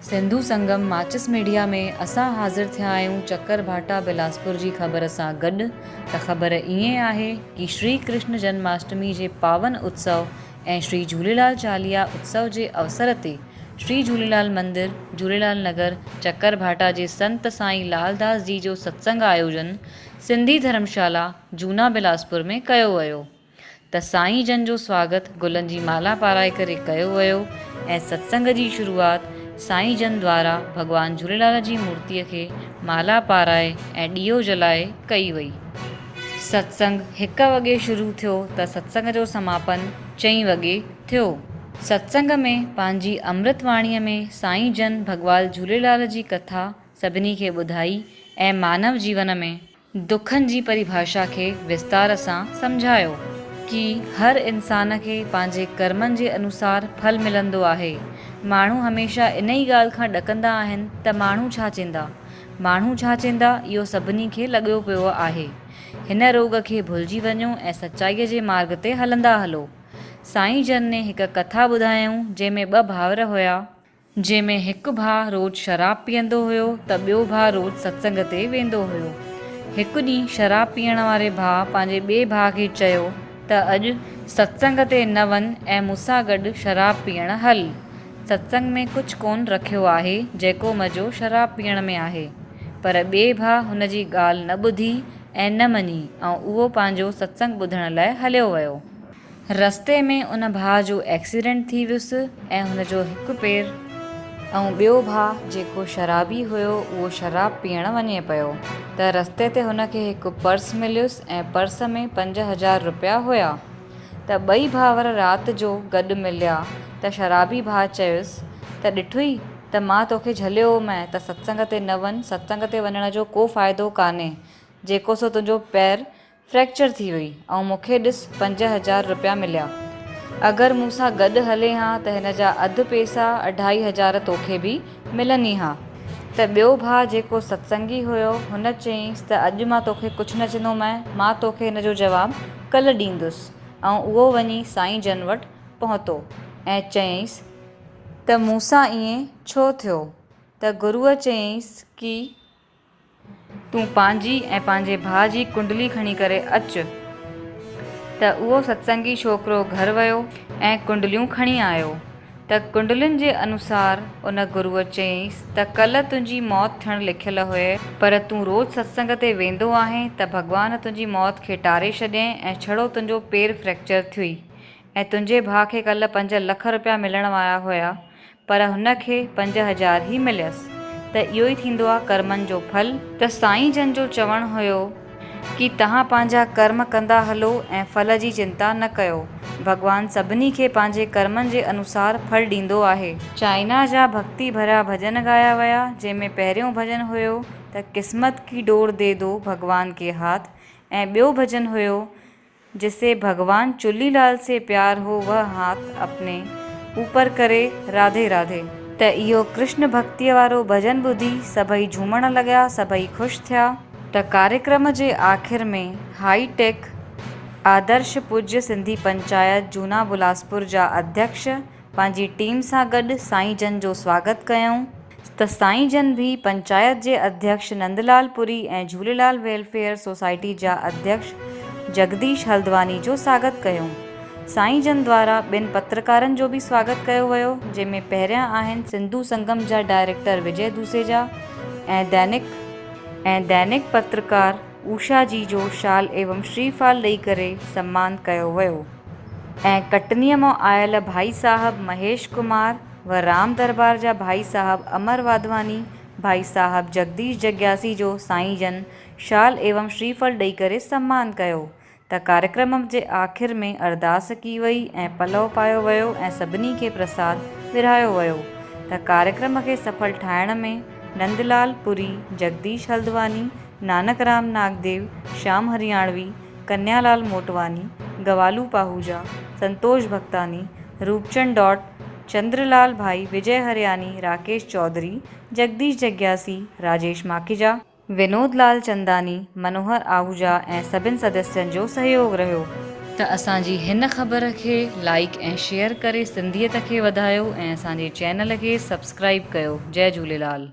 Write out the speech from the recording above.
سنڌو سنگم ماچس ميڊيا ۾ اسان حاضر ٿيا آهيون چڪر ڀاٽا بلاسپور جي خبر سان گڏ ته خبر ائين آهي ڪي شري ڪرشن جنماشٽمي جي پاون اتسو ۽ شري جهوليلال چاليها اتسو جي اوسر تي شري جهوليلال مندر جهوليلال نگر چڪر ڀاٽا جي سنت سائين لال داس جي جو ستسنگ آيوجن سنڌي ڌرمشالا جونا بلاسپور ۾ ڪيو ويو. ته سائين جن جو سواگت گلن جي مالا پارائي ڪري ڪيو ويو ۽ ستسنگ جي شروعات سائين جن دوارا ڀڳوان جهوليلال جي مورتيء کي مالا پارائي ۽ ڏيئو جلائي ڪئي وئي. ستسنگ هڪ وڳي شروع ٿيو ته ستسنگ جو سماپن چئين وڳي ٿيو. ستسنگ ۾ پنهنجي امرت واڻيء ۾ سائين جن ڀڳوال جهوليلال جي ڪٿا سڀني کي ٻڌائي ۽ مانو جيون ۾. دکن جي پريڀاشا کي وستار سان سمجهايو. ڪي هر انسان کي پنهنجي ڪرمن جي انوسار ڦل ملندو آهي. ماڻهو هميشه انهي ڳالهه کان ڏڪندا آهن ته ماڻهو ڇا چيندا؟ ماڻهو ڇا چيندا اهو سڀني کي لڳيو پيو آهي. هن روڳ کي ڀلجي وڃو ۽ سچائيء جي مارڳ تي هلندا هلو. سائين جن ني هڪ ڪٿا ٻڌايائون جنهن ۾ ٻه ڀائر هيا. جنهن ۾ هڪ ڀاء روز شراب پيئندو هيو ته ٻيو ڀاء روز ستسنگ تي ويندو هيو. هڪ ڏينهن شراب پيئڻ واري ڀاء پنهنجي ٻئي ڀاء کي چيو ته اڄ ستسنگ تي نه وڃ ۽ مون سان گڏ شراب پيئڻ هل. ستسنگ ۾ ڪجهه ڪونه رکيو آهي جيڪو مزو شراب پيئڻ ۾ آهي. پر ٻئي ڀاء هن جي ڳالهه نه ٻڌي ۽ نه مڃي ۽ اهو پنهنجو ستسنگ ٻڌڻ لاء هليو ويو. رستي ۾ ان ڀاء جو ايڪسيڊنٽ ٿي ويس ۽ هن جو هڪ پير ۽ ٻيو ڀاء جيڪو شرابي هيو اهو شراب پيئڻ وڃي پيو ته رستي تي هن کي هڪ پرس مليس ۽ پرس ۾ 5000 رپيا هيا ته ٻئي ڀائر رات جو گڏ مليا ته شرابي ڀاء چيس ته ڏٺئي ته مان توکي جهليو هومانء ته ستسنگ تي نه وڃ ستسنگ تي وڃڻ جو ڪو فائدو ڪانهي جيڪو سو تنهنجو پير فريڪچر ٿي وئي ۽ مون کي ڏس 5000 رپيا مليا. اگر مون سان گڏ هلين ها ته هن جا اڌ پيسا اڍائي هزار توکي به ملن ئي ها. ته ٻيو ڀاء جيڪو ستسنگي هيو هن چيائينس ته اڄ مان توکي ڪجهه نه چيندومانء مان توکي هن جو جواب ڪلهه ڏيندس ۽ اهو وڃي سائين جن وٽ پهتو ۽ چيائينس ته مون سان ائين ڇو ٿيو ته گروء چيائينس ڪي تون پنهنجي ۽ پنهنجي ڀاء جي ڪنڊلي کڻي ڪري اچ. ته اهو ستسنگي ڇوڪرو گهر ويو ۽ ڪنڊليون کڻي آيو. ته ڪنڊلين جي انوسار ان گروء چيائينس ته ڪلهه تنهنجي موت ٿيڻ لکيل هئي پر تون روز ستسنگ تي ويندو آهين ته ڀڳوان تنهنجي موت کي ٽاري ڇڏيائين ۽ ڇڙو تنهنجو پير فريڪچر ٿيوئي ۽ تنهنجي ڀاء کي ڪلهه 5 لک رپيا ملڻ وارا هيا پر هن کي 5000 ئي مليس ته اهو ئي ٿيندو آ ڪرمن جو ڦل. ته سائين جن جو چوڻ هيو ڪي توهان پنهنجا ڪرم ڪندا هلو ۽ ڦل جي چنتا نه ڪيو ڀڳوان سڀني کي پنهنجي ڪرمن جي انوسار ڦل ڏيندو آهي. چائنا جا ڀڳتي ڀريا ڀڄن ڳايا ويا جنهن ۾ پهريون ڀڄن هيو ته قسمت ڪي ڊور the دو ڀڳوان ڪي هاٿ ۽ ٻيو ڀڄن هيو جسي ڀڳوان چولي لال سي پيار هو وه هاٿ اپني اوپر ڪري راڌي راڌي. ته اهو ڪرشن ڀڳتيء وارو ڀڄن ٻڌي سڀئي جهومڻ لڳيا سڀئي خوش ٿيا. ته ڪاريڪرم جي آخر ۾ هائي ٽيڪ آدرش پوڄ سنڌي پنچائت جونا بلاسپور جا اڌيڪش پنهنجي ٽيم سان گڏ سائين جن جو سواگت ڪيائون ته سائين جن به پنچائت جي اڌيڪش نندلال پوري ۽ جهوليلال ويلفيئر سوسائٽي جا اڌيڪش جگديش هلدواني جو ساگت ڪيو. سائين جن دوارا ٻن پترڪارن جو به سواگت ڪيو ويو جنهن ۾ پهريان آهن سنڌو سنگم جا ڊائريڪٽر وجي دوسيجا ۽ دينڪ ۽ دينڪ پترڪار اوشا جي جو شال ايوم شريفال ڏئي ڪري سمان ڪيو ويو. ۽ ڪٽنيء مان آيل ڀائي صاحب مهيش ڪمار و رام دربار جا ڀائي صاحب امر واڌواني، ڀائي صاحب جگديش جگياسي جو سائين جن شال ايوم شريڦل ڏئي ڪري سمان ڪيو ته ڪاريڪرم جي آخر ۾ ارداس ڪي وئي ۽ پلئو پايو ويو ۽ سڀني کي پرساد ورهايو ويو ته ڪاريڪرم کي سڦل ٺاهڻ ۾ نندلال پوري، جگديش هلدواني، نانڪ رام ناگديو، شيام هرياڻوي، ڪنيا لال موٽواني، گوالو پاهوجا، سنتوش ڀڳتاني، روپچند ڊاٽ، چندر لال ڀائي، وجي هرياني، راڪيش چوڌري، جگديش جگياسي، راجيش ماکيجا، ونود لال چنداني، منوهر آهوجا ۽ سڀن سدسين جو سهيوڳ رهيو. ته اسان جي هن خبر کي لائيڪ ۽ شيئر ڪري سنڌيت کي وڌايو ۽ اسان جي چينل کي سبسڪرائيب ڪيو جئي جهوليلال.